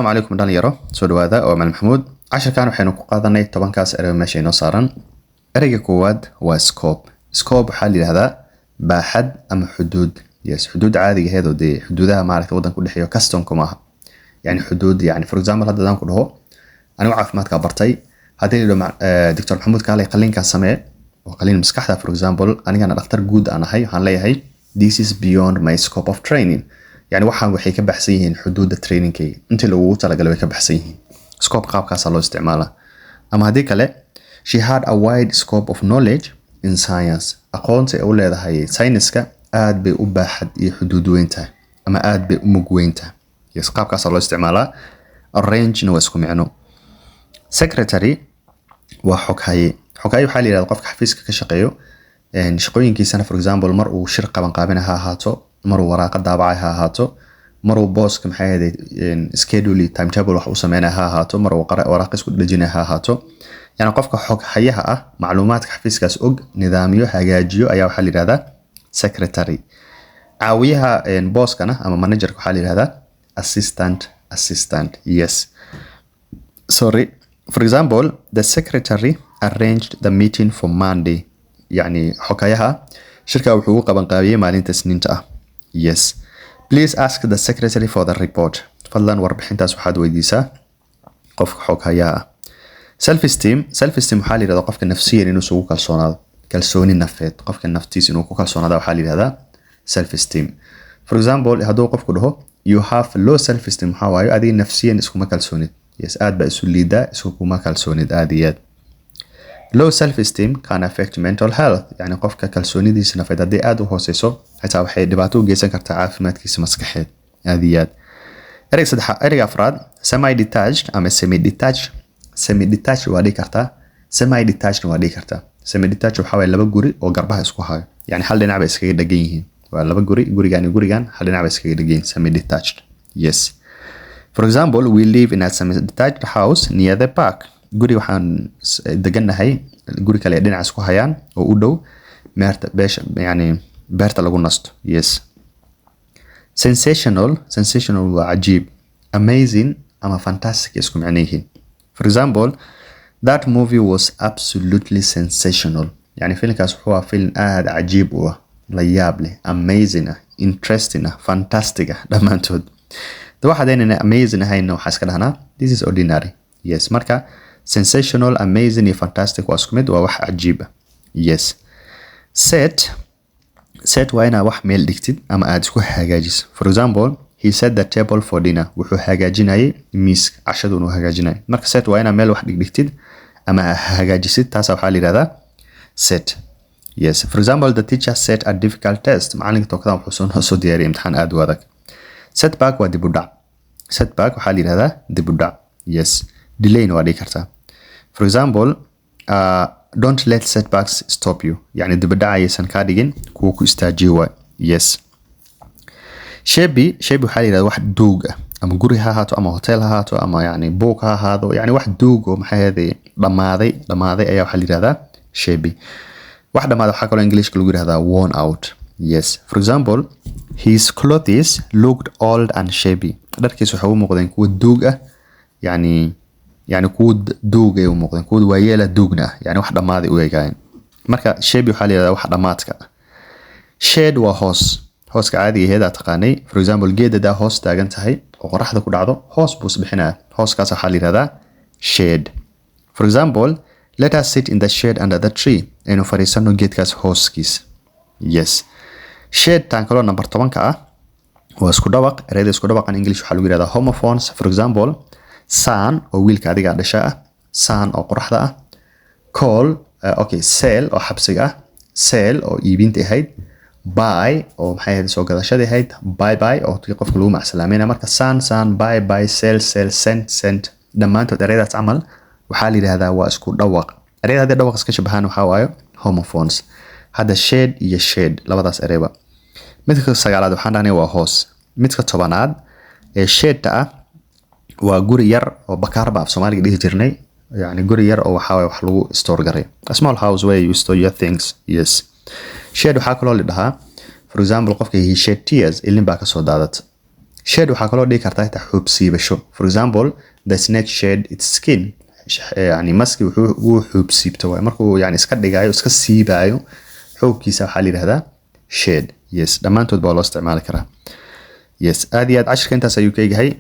Calaykum dhalinyaro, soo dhawaada. Waa Macalin Maxamuud. Casharkan waxaynu ku qaadanay 10-kaas erey meesha inoo saaran. Ereyga koowaad waa scope. Scope waxaa la yidhahdaa baaxad ama xuduud. Yes, xuduud caadiga aheed oo dee xuduudaha maaragta waddanka u dhexeeyo, customka maaha. Yani xuduud, yani for example, hadda hadaan ku dhaho anigu caafimaadka bartay, haddii la dhaho Doctor Maxamuud, kaalay qalliinkaa samee oo qalliin maskaxda, for example, anigana dhakhtar guud aan ahay, waxaan leeyahay, "This is beyond my scope of training." Yani waxaan waxay ka baxsan yihiin xuduudda trainingkayga, intii lagugu talagalay way ka baxsan yihiin. Scope qaabkaasaa loo isticmaalaa. Ama haddii kale, she had a wide scope of knowledge in science. Aqoonta ay u leedahay sayniska aad bay u baaxad iyo xuduud weyn tahay ama aad bay u mug weyn tahay. Yes, qaabkaasaa loo isticmaalaa. Arrange-na waa isku micno. Secretary waa xoghaye. Xoghaye waxaa la yihahda qofka xafiiska ka shaqeeyo. Shaqooyinkiisana, for example, mar uu shir qaban qaabina ha ahaato, maruu waraaqa daabacay ha ahaato, maruu booska, maxay ahayd, schedule, timetable wax u sameynaya ha ahaato, maruu waraaq isku dhejinaya ha ahaato. Yani qofka xoghayaha ah, macluumaadka xafiiskaas og, nidaamiyo, hagaajiyo ayaa waxaa la yihahdaa secretary. Caawiyaha booskana ama managerka waxaa la yihahdaa assistant. Assistant, yes, sorry. For example, the secretary arranged the meeting for Monday. Yani xoghayaha shirka wuxuu u qaban qaabiyey maalinta Isniinta ah. Yes. Please ask the secretary for the report. Fadlan warbixintaas waxaad weydiisaa qofka xoghayaha ah. Self esteem. Self esteem waxaa la yihahdaa qofka nafsiyan inuu isugu kalsoonaado, kalsooni nafeed. Qofka naftiisa inuu ku kalsoonaado waxaa la yihahdaa self esteem. For example, hadduu qofku dhaho, "You have low self esteem," waxaa waayo adiga nafsiyan iskuma kalsoonid. Yes, aad baa isu liidaa, iskuma kalsoonid aad iyo aad. Low self esteem can affect mental health. Yani qofka kalsoonidiisa nafeed haddii aad u hooseyso, xitaa waxay dhibaato u geysan kartaa caafimaadkiisa maskaxeed aad iyo aad. Ereyga saddexa, ereyga afraad, semi detached ama semi detached. Semi detached waa dhihi kartaa, semi detached waa dhihi kartaa. Semi detached waxaa waaye laba guri oo garbaha isku hayo, yani hal dhinac bay iskaga dhegan yihiin. Waa laba guri, gurigan iyo gurigan hal dhinac bay iskaga dhegan yihiin, semi detached. Yes. For example, we live in a semi detached house near the park. Guri waxaan degannahay guri kale ay dhinac isku hayaan oo u dhow meerta beesha, yani beerta lagu nasto. Yes. Sensational. Sensational waa cajiib. Amazing ama fantastic isku micno yihiin. For example, that movie was absolutely sensational. Yani filimkaas wuxuu ahaa film aad cajiib u ah, la yaab leh, amazing ah, interesting ah, fantastic ah dhammaantood. De waxaad aynana amazing ahayna waxaa iska dhahnaa, "This is ordinary." Yes. Marka sensational, amazing iyo fantastic waa isku mid, waa wax cajiib ah. Yes. Set. Set waa inaad wax meel dhigtid ama aad isku hagaajiso. For example, he set the table for dinner. Wuxuu hagaajinayay miiska cashadu inuu hagaajinayay. Marka set waa inaad meel wax dhigdhigtid ama hagaajisid, taasa waxaa la yihahdaa set. Yes. For example, the teacher set a difficult test. Macalinka tookadan wuxuu soo diyaariyay imtixaan aad u adag. Setback waa dib u dhac. Setback waxaa la yihahdaa dib u dhac. Yes, delayna waa dhigi kartaa. For example, don't let setbacks stop you. Yani dib u dhac ayaysan kaa dhigin kuwa ku istaajiyo waay. Yes. Shabby. Shabby waxaa la yihahdaa wax duug ah, ama guri ha ahaato ama hotel ha ahaato ama yani buug ha ahaado, yani wax duug oo, maxay ahayde, dhamaaday, dhamaaday ayaa waxaa la yihahdaa shabby. Wax dhamaaday waxaa kaloo Englishka lagu yihahdaa worn out. Yes. For example, his clothes looked old and shabby. Dharkiis waxay u muuqdeen kuwa duug ah, yani kuwa duug ay u muuqdeen, kuwa waayeela duugna ah, yani wax dhammaaday u egaayeen. Marka shabby waxaa la yihahdaa wax dhammaadka ah. Shade waa hoos, hooska caadiga aheed aad taqaanay. For example, geed hadaa hoos taagan tahay oo qoraxda ku dhacdo, hoos buu isbixinaya. Hooskaas waxaa la yihahdaa shade. For example, let us sit in the shade under the tree. Aynu fadhiisano geedkaas hooskiisa. Yes. Shed tan kaloo number 10-ka ah waa isku dhawaq. Ereyada isku dhawaqan English waxaa lagu yihahdaa homophones. For example, son oo wiilka adiga dhasha ah, sun oo qoraxda ah, call, okay, cell oo xabsiga ah, sell oo iibinta ahayd, buy oo, maxay ahayd, soo gadashadii ahayd, bye bye oo tii qofka lagu macsalaameynaya. Marka sun, son, buy, buy, sell, sell, send, sent, dhammaantood ereyadaas camal waxaa la yidhahdaa waa isku dhawaq. Ereyada haddii dhawaq iska shabahaan waxaa waayo homophones. Hadda shade iyo shed, labadaas ereyba. Midka sagaalaad waxaan dhahnay waa hoos. Midka 10-aad ee shedta ah waa guri yar oo bakaar ba af Soomaaliga dhihi jirnay, yani guri yar oo waxaa waye wax lagu store garay, a small house where you store your things. Yes. Shed waxaa kaloo la dhahaa, for example, qofka, he shed tears, ilin baa kasoo daadata. Shed waxaa kaloo dhigi kartaa xitaa xuub siibasho. For example, the snake shed its skin. Yani maski wuxuu wuu xuub siibto waay, markuu yani iska dhigayo, iska siibayo xuubkiisa, waxaa la yidhahdaa shed. Yes, dhammaantood baa loo isticmaali karaa. Yes, aad iyo aad cashirka intaas ayuu ka egahay.